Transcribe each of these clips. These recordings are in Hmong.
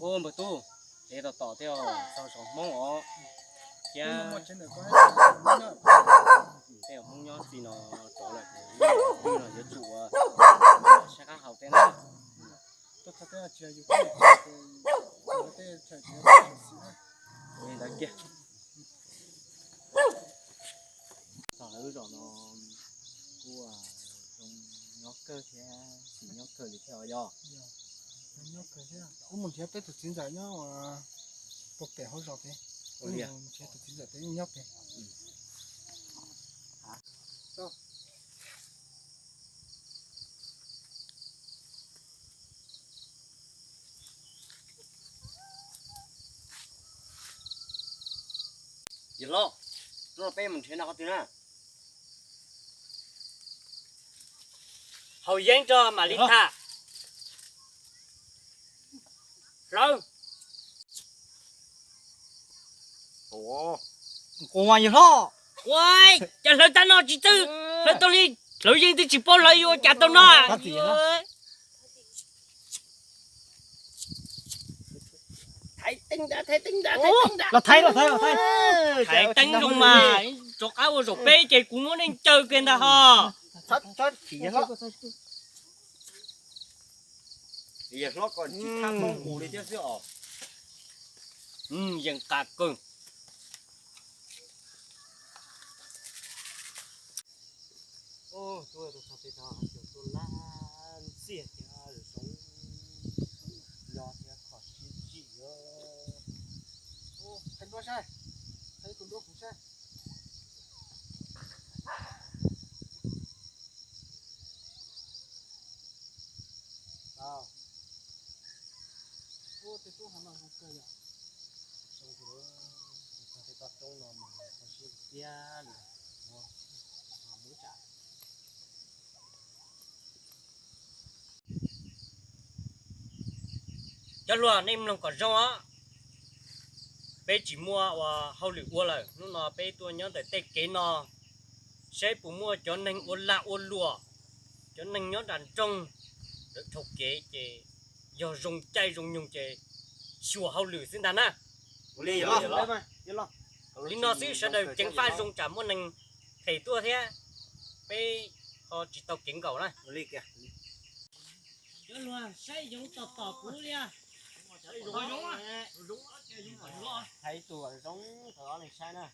Ub, npawg tub, es tom tom tej txog zos Hmoob os, thiab tej Hmoob nyob txij no rov lawm, twg no yuav tsum ua sab qab hau tej na. Li ntawd kiag. Txog lawv zos no kuj zoo nyob kawg thiab, tsis nyob kawg li thiab os yog. Ub, mus nrhiav peb tus txiv ntxawm nyob puag pem hauv zos pem. Mus nrhiav tus txiv ntxawm pem nyob pem. Yawg hlob, hnub no peb mus nrhiav no qhov twg na? Haus yeeb rau mam li tham. Hlawv. Ua yawg hlob, ua cas hlawv tag no tsis txawj hlawv tau li, hlawv yeej twb tsis paub hlawv yuav ua cas tau no. Los thaiv, los thaiv, los thaiv. Thaiv teeb zoo mas, rov qab ua zaum peb ces kuv muab nej ncaws kiag ntag ho. Yawg hlob ko tsis tshaj Hmoob mus li thiab xwb os. Yeej qab kawg. Tuaj txog pem tod ces tuaj laj ntxiag thiab zoo nyob thiab kho siab zim os. Thaij duab saib, thaij tus duab kuv saib. Ua tej tub hov no zoo kawg yom. Zoo kawg, txog tej toj roob no mas kho siab tiag li. Cov hluas, nej mloog kom zoo os. Peb tsis muaj ua hauj lwm ua lawm, hnub no peb tuaj nyob ntawm tej kev no, saib puas muaj cov neeg ua lag ua luam, cov neeg nyob nram nroog, lawv dhau kev ces yog zoo caij zoo nyoog ces xyuas hauj lwm xwb ntag na. Li no xwb sawv daws ceev faj zoo tsam muaj neeg phem tuaj thiab peb ho tsis tau kev nkaum na. Cov hluas, saib yoov tom tom kuv li. Hais ib tug zoo rau ob leeg saib na.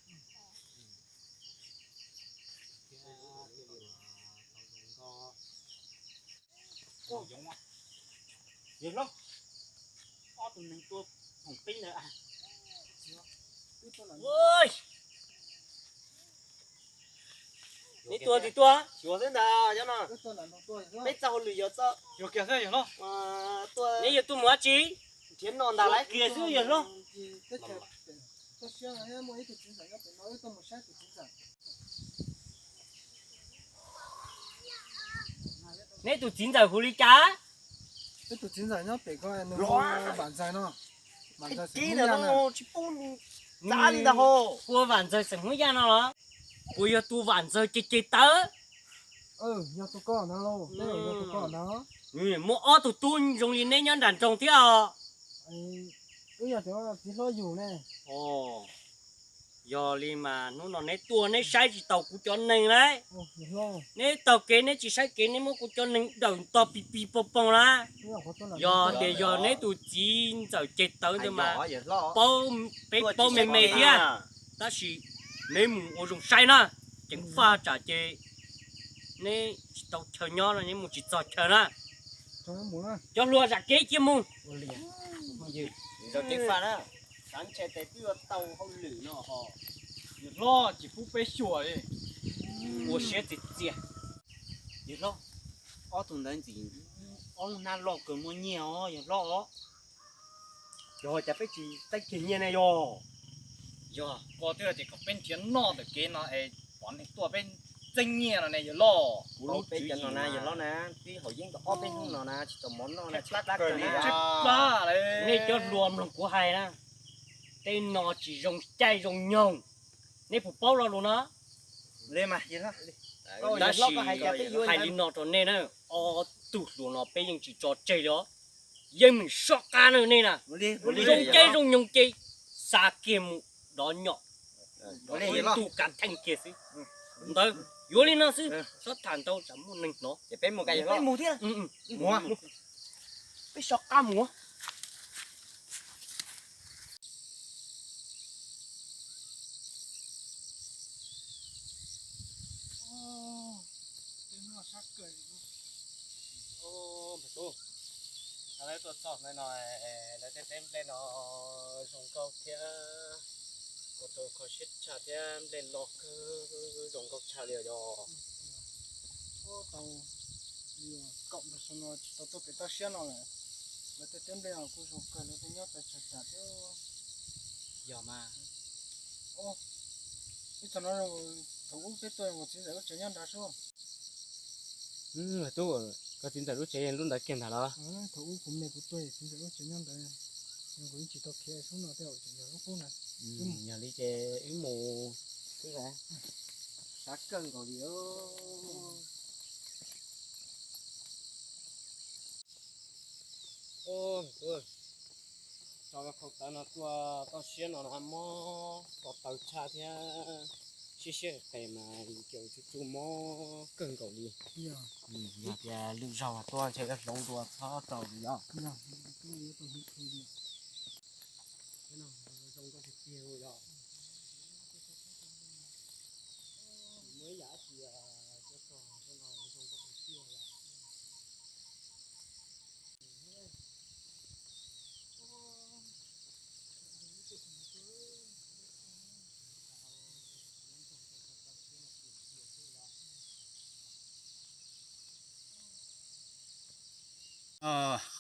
Yawg hlob, ob tug neeg tua phoom qib ntawd. Neb tua tsis tua? Xyuas xwb ntag, peb txoj hauj lwm yog txoj. Neb yuav tuaj mus dab tsi? Nrhiav no ntag lauj. Kiag xwb yawg hlob. Neb tus txiv ntxawm hu li cas? Peb tus txiv ntxawm nyob pem ko, nws hu Vam Ntxawg no. Vam Ntxawg xeem Hmoob Yaj no. Hu Vam Ntxawg xeem Hmoob Yaj no los? Puas yog tus Vam Ntxawg ceg ceg tawv? Yog tus ko ntag lauj, tej zaum yog tus ko ntag. Nws muaj ob tug tub zoo li neb nyob nram nroog thiab os. Wb yog cov txiv hlob yug ne. Yog li mas hnub no neb tuaj neb saib tsis taus kuv cov neeg lauj. Neb taug kev neb tsis saib kev, neb muab kuv cov neeg dawm tog pig pig poog poog na. Yog tias yog neb tus txiv ntxawm ceg tawv ntawd mas peb paub me me thiab, tab sis neb mus ua zoo saib na, ceev faj tsam ces neb tsis tau chaw nyob no, neb mus tsis txog chaw na. Cov hluas, zam kev cia mus. Yawg hlob tsis pub peb xyuas li. Ua siab txias txias. Yawg hlob, ob tug ntawd ntxim ob lub hnab loj kawg muaj nyiaj os yawg hlob os. Yog cas peb tsis txeeb kiag nyiaj ne yog? Yog koj twb tias kom peb nrhiav noj ntawm kev no es pom neeg tuaj peb txeeb nyiaj no ne yawg hlob. Kuv lub tswv yim no na yawg hlob na, twb haus yeeb tau ob peb hnub no na tsis tau mov noj na, tsis plab kawg li. Nej cov hluas mloog kuv hais na, tej no tsis zoo caij zoo nyoog, nej puas paub lo lus no? Tab sis hais li no rau nej na, ob tug hluas no peb yeej tsis tso tseg li os. Yeej meem soj qab na nej na. Zoo caij zoo nyoog ces xa kiag mus dov nyom, tus kav theej kiag xwb. Ntawd yuav li no xwb, txhob tham ntau tsam muaj neeg hnov. Peb soj qab mus. Lawv tuaj txog ntawm no, lawv tej teb nplej no zoo nkauj thiab, ua rau kho siab tshaj thiab, nplej loj kawg, zoo nkauj tshaj li os. Tau li kaum ntawm xyoo no tsis tau tuaj pem toj siab no lawm. Lawv tej teb nplej no kuj zoo kawg, lawv kuj nyob tau tshaj tas thiab. Yog mas. Ib txog no thaum ub peb tuaj, txiv ntxawm lub tsev nyob nrad sub. Tub, koj txiv ntxawm lub tsev lub ntawd kiag ntag los? Thaum ub kuv me kuv tuaj txiv ntxawm lub tsev nyob ntawd, kuv yeej tsis tau khiav sub no tej, tseem yog lub qub na. Yog li ces wb mus, sab kawg nkaus li. Tso phau tawv no tuaj toj siab no na, mob ko taw tshaj thiab, siab siab qes mas ces tsuj tsuj mob kawg nkaus li. Yog tias lwm zaug tuaj ntshe yuav hloov dua txhob rau li os.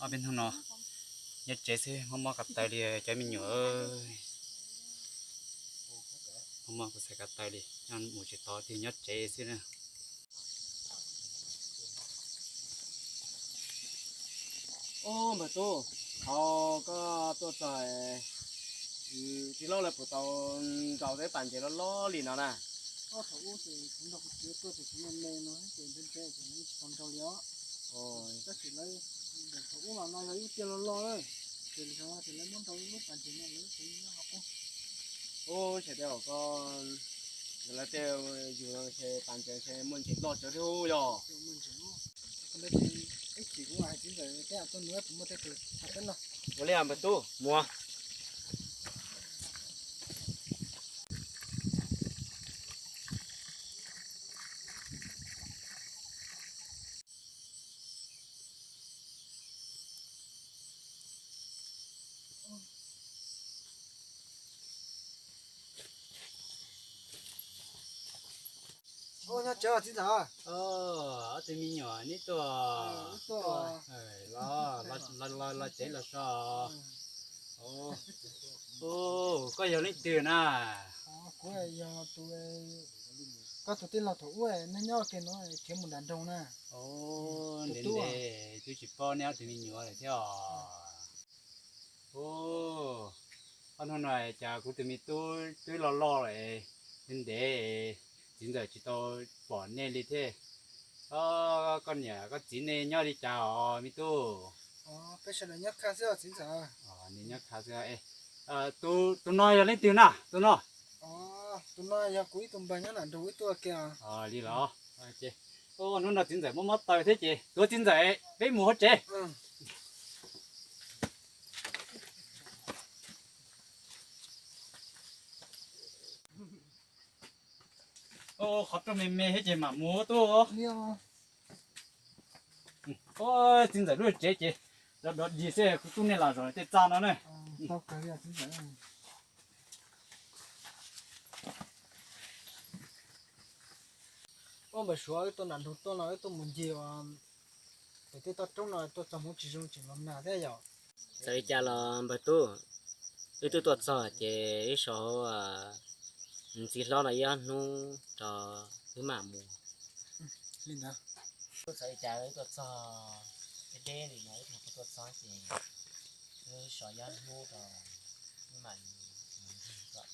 Ob peb hnub no nyob tsev xwb, mob mob ko taw li cov me nyuam. Mob mob ko taw li, nyob mus tsis tau, nyob tsev xwb na. Ub, npawg tub, thaum koj tuaj txog, txiv hlob lawv puas tau nkaus tej pas ntses loj loj li no na? Thaum ub ces kuv nrog kuv txiv tuaj ces kuv me me no ces ntev ntev ces lawv tsis tau nrau li os. Tab sis lawv, thaum ub los no yog ib tiaj loj loj lawm, ces lawv muab nrau lub pas ntses no lawv kuv nyob hauv qub. Ub, ntshe tej zaum koj, lawv tej yug ntshe pas ntses ntshe muaj ntses loj tsawv thiab yog. Ib chim kuv hais txiv ntxawm tej tuaj nrau kuv muaj tej tus txog peb no. Ua li npawg tub, mus. Nyob tsev txiv ntxawm. Ob tug me nyuam neb tuaj, los tsev los so. Koj yog leej twg na? Kuv yog tus, koj tus tij laug thaum ub neb nyob kiag no khiav mus nram nroog na. Ntev ntev twb tsis paub neb ob tug me nyuam lawm thiab os. Ub, ob hnub no cas kuv tus me tub twb loj loj lawm, ntev ntev txiv ntxawm tsis tau pom nej li thiab. Koj niam koj txiv nej nyob li cas os me tub? Peb sawv daws nyob kha xwb os txiv ntxawm. Nyob kha xwb. Tus no yog leej twg na tus no? Tus no yog kuv ib tug npawg nyob nram nroog wb tuaj kiag. Li los. Hnub no txiv ntxawm mob mob taw thiab ces tuav txiv ntxawm peb mus hauv tsev. Qhov rooj me me thiab ces mam mus tub. Txiv ntxawm lub tsev ces dov dog dig xwb, kuv tub nej los zaum tej txaj no na. Ub, npawg Suav, wb tuaj nram nroog tuaj no wb tuaj mus ncig pem tej toj roob no tuaj txog hmoov tsis zoo tseem los nag thiab yom. Txawm li cas los npawg tub, wb twb tuaj txog ces wb so hauv ntxiv hlob no ib ob hnub rau wb mam mus. Li ntawd. Txawm li cas wb tuaj txog deb deb li no, wb tuaj txog ces wb so ib ob hnub rau wb mam mus ncig kom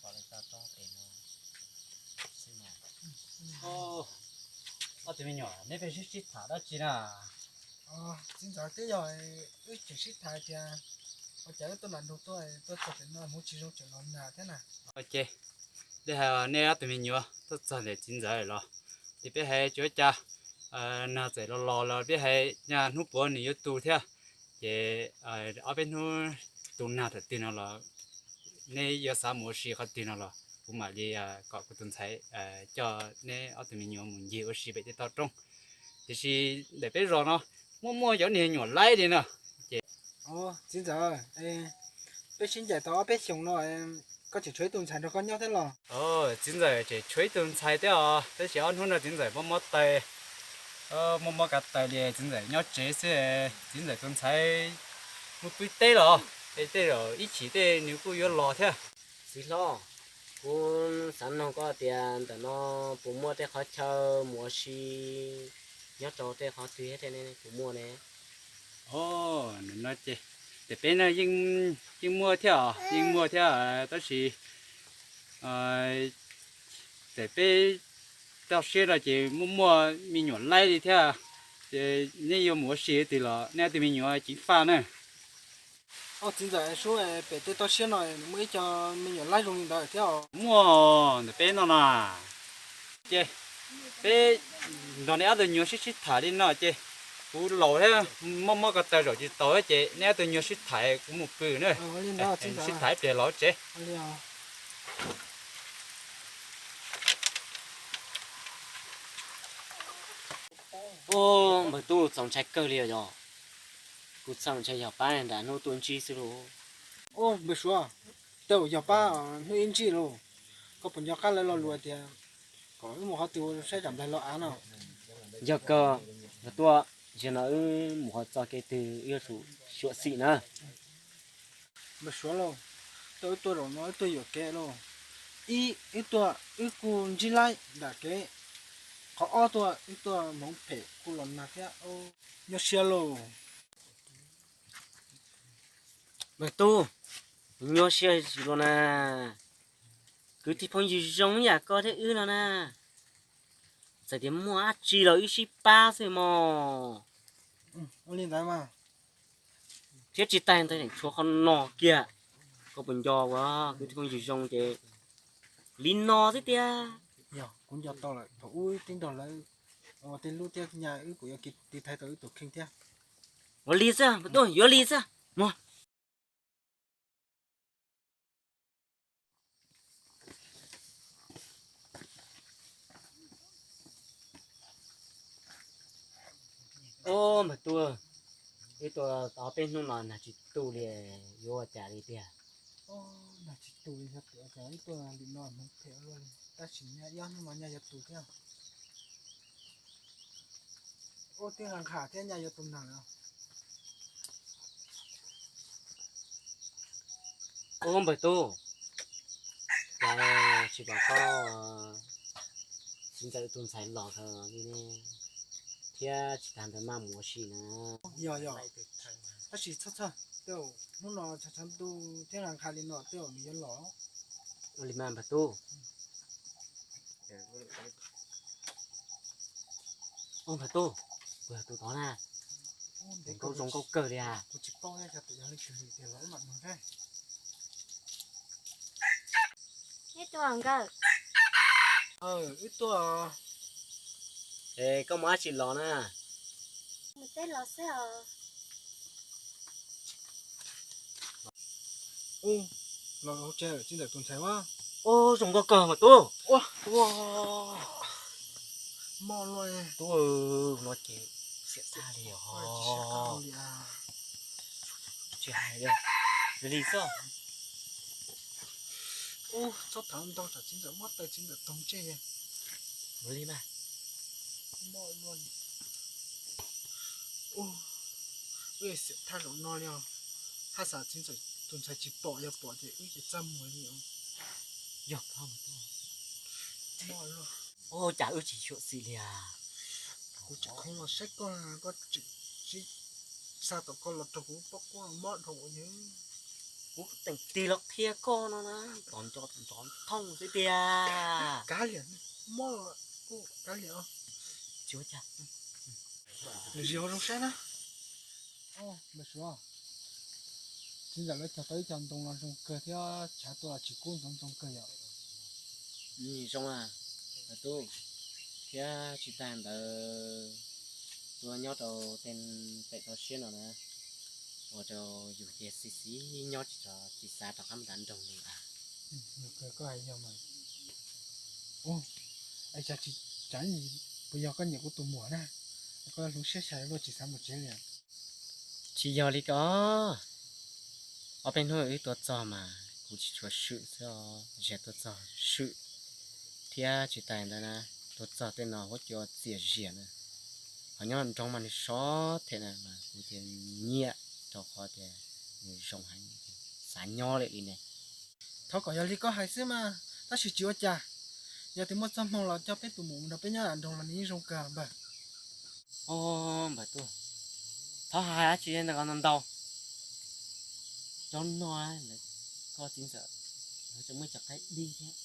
pom lawv toj roob pem no xwb mas. Ob tug me nyuam, neb pheej sib sib tham dab tsi na? Txiv ntxawm, twb yog wb tseem sib tham tias ua cas wb tuaj nram ntug tuaj, tuaj txog pem no hmoov tsis zoo tseem los nag thiab na. Ok, li hais nej ob tug me nyuam tuaj txog ntawm txiv ntxawm los, ces peb hais tsis ua cas, nag txawm los los los peb hais nyaj hnub puav nws yuav tu thiab, ces ob peb hnub tu nag thaum twg no los neb yuav xav mus ua si qhov twg no los kuv mam li kom kuv tus ntxhais coj neb ob tug me nyuam mus ncig ua si pem tej toj roob. Tiam sis ntawm peb zos no muaj muaj cov niag nyuam laib li no. Ces txiv ntxawm, peb sib ncaim tau ob peb xyoos no, koj tseem tshuav ib tug ntxhais nrog koj nyob thiab los? Txiv ntxawm, tseem tshuav ib tug ntxhais thiab os, tab sis ob hnub no txiv ntxawm mob mob taw, mob mob kav taw li, txiv ntxawm nyob tsev xwb. Txiv ntxawm tus ntxhais mus pw teb los, es tej zaum ib chim tej nws kuj yuav los thiab. Txiv hlob, kuv xav noog koj tias ntawm no puas muaj tej qhov chaw mus ua si nyob rau tej qhov twg thiab, puas muaj ne? Ntawm no ces, ces peb no yeej muaj thiab os, yeej muaj thiab, tab sis ces peb toj siab no ces muaj muaj me nyuam laib li thiab. Ces neb yuav mus ua si twg los neb ob tug me nyuam ceev faj na. Txiv ntxawm, sub, pem tej toj siab no nws muaj ib co me nyuam laib zoo li ntawd thiab os. Muaj ntawm peb no na. Ces peb nrog neb ob tug nyuam sib sib tham li no ces kuv laus thiab, mob mob ko taw zaum tsis tau ces neb ob tug nyuam sib tham, kuv mus pw na. Sib tham ib pliag los tsev. Ub, npawg tub, txaus ntshai kawg li os. Kuv txhaj ntshai yog pab nram hnub tuaj ntsib xwb lauj. Ub, npawg suav, tej zaum yog pab hnub ib ntsib lauj. Koj puas nco qab lawv lo lus tias kom wb mus qhov twg saib tsam nplaig los av no? Yog kawg, yog tuaj, zaum no wb mus qhov txoj kev twg wb yuav tsum xyuam xim na. Npawg suav lauj, tuaj wb tuaj zaum no wb tuaj yuam kev lauj. Ib, wb tuaj wb kuj ntsib laib nram kev. Qhov ob tuaj wb tuaj hmoov phem kuj los nag thiab. Nyuaj siab lauj. Npawg tub, nyuaj siab tsis dua na. Kwv tij phooj ywg zoo yam koj thiab wb no na, txawm tias muaj dab tsi los wb sib pab xwb mog. Thiab tsis tas ntawd tshuav qhov no kiag, koj puas nco ua kwv tij phooj ywg zoo ces li no xwb tiag. Yog kuv nco tau lawm, thaum ub wb twb nrog lawv ua tej lub thiab, nyaj wb kuj yuav tiv thaiv tau wb tus kheej thiab. Ua li xwb, npawg tub, yuav li xwb mog. Ub, npawg tub, wb tuaj tau peb hnub no nag tsis tu li, yuav ua cas li tiag? Nag tsis tu li, yog tias wb tuaj li no hmoov phem luaj li, tab sis nyaj ob hnub no nyaj yuav tu thiab. Ub, twb nqhis nqhis thiab, nyaj yuav tu nag lawm. Ub, npawg tub, cas tsis pom koj txiv ntxawm tus ntxhais los li ne, thiab tsis tas ntawd maj mus ua si na. Yog yog, tab sis txhob txhawj, tej zaum hnub no tshav tshav ntuj thiab nqhis nqhis li no tej zaum nws yuav los. Ua li mas npawg tub. Ub, npawg tub, puas yog tus tod na? Nkauj zoo nkauj kawg li as. Kuv tsis paub thiab, xyov tus yog leej twg li tiag los wb mam nug seb. Neb tuaj nkawd? Wb tuaj. Es koj mus dab tsi los na? Mus teb los xwb os. Ub, los tsev txiv ntxawm tus ntxhais ua. Ub, zoo nkauj kawg mas tub. Ua, ua, mob luaj. Tub, no ces xiam tag li os. Tsis hais li, li xwb. Ub, txhob tham ntau tsam txiv ntxawm mob taw txiv ntxawm toog ntsej. Ua li mas. Mob luaj. Ub, wb xiam thaj zaum no li os. Haj xam txiv ntxawm tus ntxhais tsis pom, yog pom ces wb ces txaj muag li os. Yog kawg. Mob luaj. Ub, cas wb tsis xyuam xim li as. Kuv tseem khoov los saib koj, koj tseem sib xa tom koj los raug kuv pob kuab mob dhau ua yog. Kuv teem tig los qhia koj no na, tom nco tom ntov thooj xwb tiag. Kav liam, mob los kuj kav liam os. Tsis ua cas. Nws zis hauv zoo saib na. Npawg Suav, txiv ntxawm lawv cog tau ib co ntoo no zoo kawg thiab tshav tuaj los tsis kub ntxoov ntxoo kawg yom. Zoo a, tub, thiab tsis tas ntawd tuaj nyob rau tej pem toj siab no na, ua rau yus ces xis xis nyob tsis txog, tsis xav rov qab mus nram nroog li a. Koj hais yog mas. Ua, es cas tsis, puas yog koj nyiam kuv tus muam na, koj hloov siab xyaw luaj tsis xav mus tsev li? Tsis yog li ko, ob peb hnub wb tuaj txog mas kuv tsis tshua swm xwb os, ziag tuaj txog swm thiab tsis tas ntawd na, tuaj txog tej no huab cua txias zias na, ho nyob nroog mas nws sov them na mas kuv thiaj nyiam rau qhov tias nws zoo heev, xav nyob lawm li ne. Thov kom yog li koj hais xwb mas, tab sis tsis ua cas, yog tias muaj txoj hmoo los coj peb tus muam mus nrog peb nyob nram nroog los nws yeej zoo kawg npawg. Os npawg tuaj, thov hais dab tsi ntau ntau. Cov no lawv, koj txiv ntxawm lawv tseem muaj cov qaib dib thiab,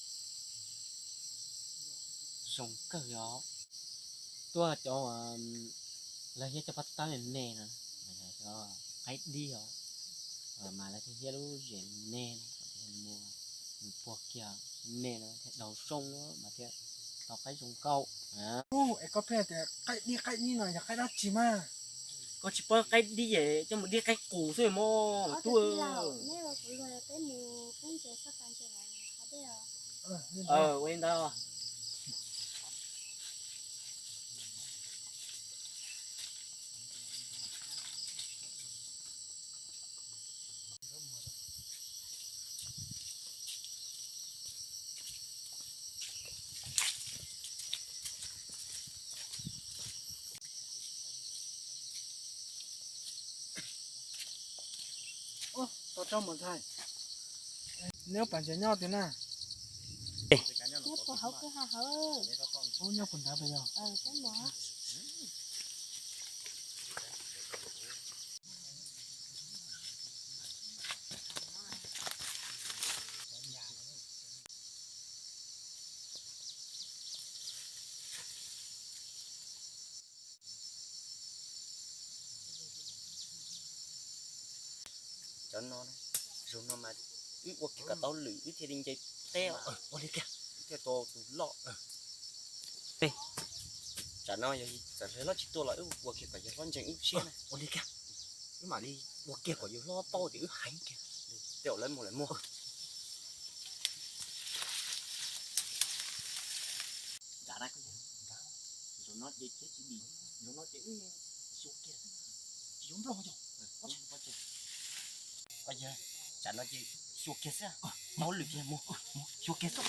zoo kawg os. Tuaj cov lawv hiab cov paj tawb me no, cov qaib dib os, mas lawv thiaj hiab lub zem me no, mus puag kiag me no thiaj daug zoo mas thiaj tau qaib zoo nkauj. Es koj pheej tias qaib dib qaib dib no yog qaib dab tsi mas? Koj tsis paub qaib dib es coj mus dib qaib qus xwb mog. Ua li ntawd. Tos tso mus ntxhais. Neb pas ntses nyob twg na? Nyob puag hauv kwj ha hauv. Nyob puag nrad pas yog? Cov no, zaum no mas wb ua kiag kom tau lwm wb thiaj li nce teb. Ua li kiag, thiaj tau tus loj. Tsam no yog txawm hlob tsis tuaj los wb ua kiag kom yawg hlob ntseeg wb siab na. Ua li kiag, wb mam li ua kiag kom yawg hlob paub tias wb heev kiag. Tej zaum lawv mus lawm muag. Nram na, zaum no ces khiav tsis dim, zaum no ces wb xyuas kiag xwb, tsis yuav nplooj yog. Tsam no ces xyuas kiag xwb, tau lwm kiag mus, xyuas kiag xwb.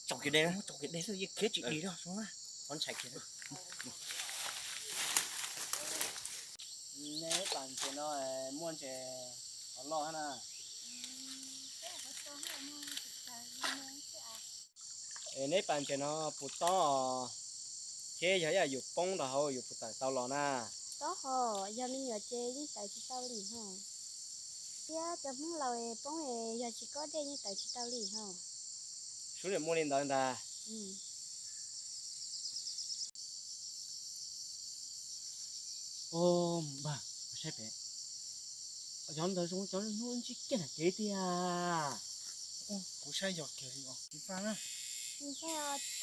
Tsaus kiag dej, tsaus kiag dej xwb, yeej khiav tsis dim no, qhov ntshai kiag. Neb pas ntses no muaj ntses qhov loj na. Es neb pas ntses no puas tob, thiab yog ib yam yus poob rau hauv yus puas tawm tau los na? Tob hos, yog me nyuam ces yeej tawm tsis tau li ho. Thiab cov Hmoob laus poob es yog tsis kob dej yeej tawm tsis tau li ho. Suav muaj li ntawd ntag. Npawg, saib pem, cov ntawd zoo cov hnub ntsib kiag nram kev tiag. Kuv saib yog kiag li os. Tsis faj na.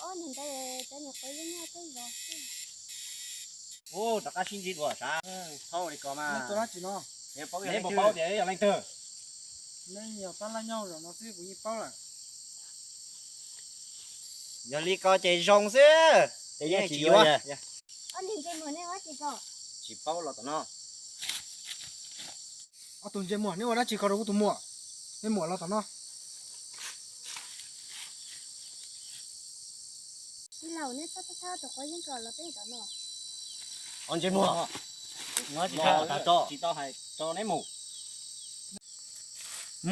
Ob niag ntawd cov nyuam qhuav yeej nyob peb zos xwb. Ub, rov qab sib ntsib dua sav. Thaub li ko mas. Neb tua dab tsi no? Neb puas paub tias yog leej twg? Neb yog pab laj nyob zaum no xwb kuv yeej paub lawm. Yog li ko ces zoo xwb. Ces yeej tsis yuav. Ob niag ntse muag, neb ua dab tsi ko? Tsis paub los tom no. Ob tug ntse muag, neb ua dab tsi ko rau kuv tus muam? Neb muam los tom no. Tij laug, neb txhob thab thab tus quav yeeb ko los peb tom no. Ob ntse muag, tsis tau hais rau neb mus.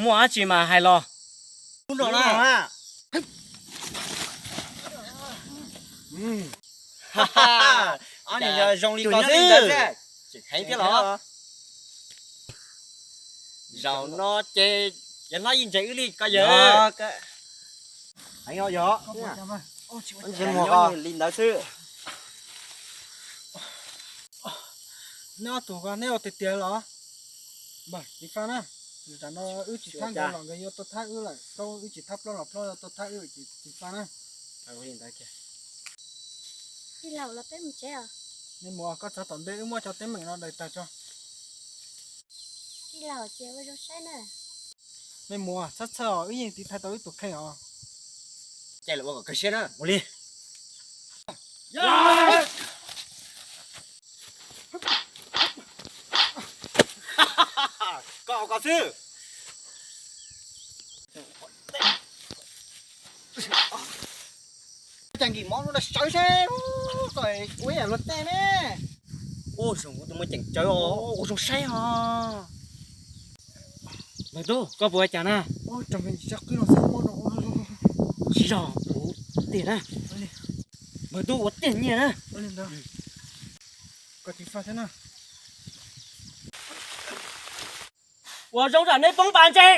Muaj dab tsi mas hais los. Ub no na. Ob niag zoo li ko xwb. Tseem heev thiab los. Zaum no ces yawg hlob yeej ntseeg wb li ko yawg. Heev os yog. Ntseeg muag li ntawd xwb. Neb ob tug ko neb ua tiag tiag los? Npawg, tsis faj na. Tam no wb tsis thab nkawd los nkawd yuav tuaj thab wb lawm, plaub wb tsis thab plaub los plaub yuav tuaj thab wb lawm, tsis faj na. Tij laug los peb mus tsev os. Neb mus, koj txhob tom ntej, wb muab cov teeb meem no daws tag tso. Tij laug ces ua zoo saib na. Neb mus, txhob txhawj os, wb yeej tiv thaiv tau wb tus kheej os. Caij los ua kom kawg siab na, mus li. Koj ua koj xwb. Cas nkim mov no sawv seb, koj ua ib yam luag tej ne. Ua zoo, kuv tus muaj ceem tsawv os, ua zoo saib os. Npawg tub, koj puas ua cas na? Tsis zog, kuv tiag na. Npawg tub, ua tiag nyiaj na. Ua zoo zam neb poob pas ntse.